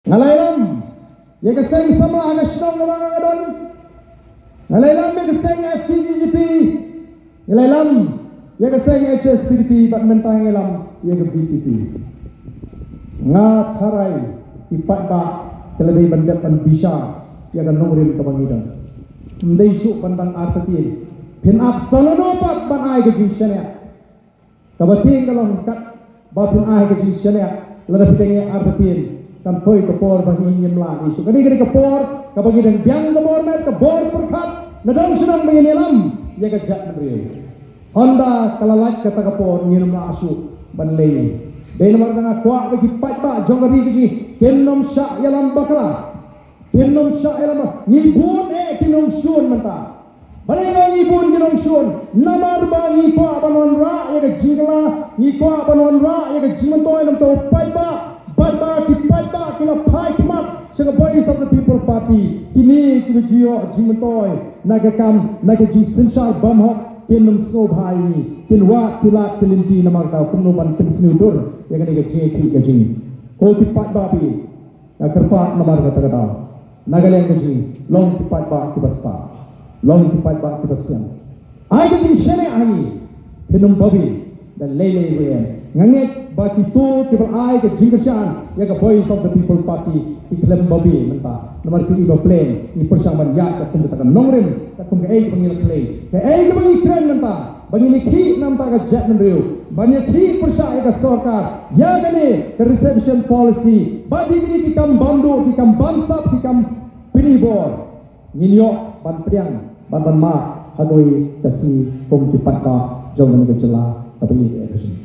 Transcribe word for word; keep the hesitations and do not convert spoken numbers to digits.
Nga la ïalam ïa ka seng samla ha ka shnong kaba nga don. Nga la ïalam ïa ka seng F K J G P. Nga la ïalam ïa ka seng H S P D P bad mynta nga ïalam ïa ka V P P. Nga tharai ki paidbah ki la dei ban dep ban bishar ïa ka nongrim kaba ngi don. Ym dei shuh ban dang artatien. Phin ap sa lano pat ban ai ka jingshaniah. Kaba tieng ka long katba phin ai ka jingshaniah lada phi dang ïa artatien, kan poi ka por ba ngin ym lah ïa shuh. Kane ka dei ka por kaba ngi dang biang ka bor met, ka bor pyrkhat na dong sha dong ba ngin ïalam ïa ka jaitbynriew. Hynda ka la lait kata ka por ngin ym lah shuh ban leh. Dei namar kata nga kwah ba ki paidbah jong ka ri ka jong ngi kin ym shah ïalam bakla. Kin ym shah ïalam. Ngi bun eh ki nongshun mynta. Balei ngi bun ki nongshun? Namar ba ngi kwah ban wanrah ïa ka jingkylla, ngi kwah ban wanrah ïa ka jingmyntoi na bynta u paidbah. Bad ba ki paidbah ki la phai khmat sha ka Voice of the People Party. Kine kiba ju ïoh jingmyntoi na ka kam, na ka jingsynshar bymhok, kin ym sngewbha ïa ngi. Kin wad ki lad ki lynti namar ka kumno ban pynsniew dur ïa kane ka jingïakhih ka jong ngi. Ko ki paidbah phi, nga kyrpad namar kata ka daw. Na ka liang ka jong ngi, long ki paidbah kiba stad, long ki paidbah kiba sian. Ai ka jingshaniah ha ngi, phin ym babe da lei lei ruh. Nga ngeit ba kito kiba ai ka jingkyrshan ïa ka Voice of the People Party ki khlem babe mynta. Namar ki i ba plain ngi pyrshang ban ïaid katkum kata ka nongrim, katkum kaei kaba ngi la khlei, kaei kaba ngi kren mynta. Ba ngin ïakhih na bynta ka jaitbynriew, ban ïakhih pyrshah ïa ka sorkar, ïa kane ka reservation policy, bad ïa kine ki kam bamduk, ki kam bamsap, ki kam pyni bor, ngin ïoh ban pdiang bad ban mad ha kawei ka sngi kum ki paidbah jong kane ka jylla kaba ïeit ïa ka jong ngi.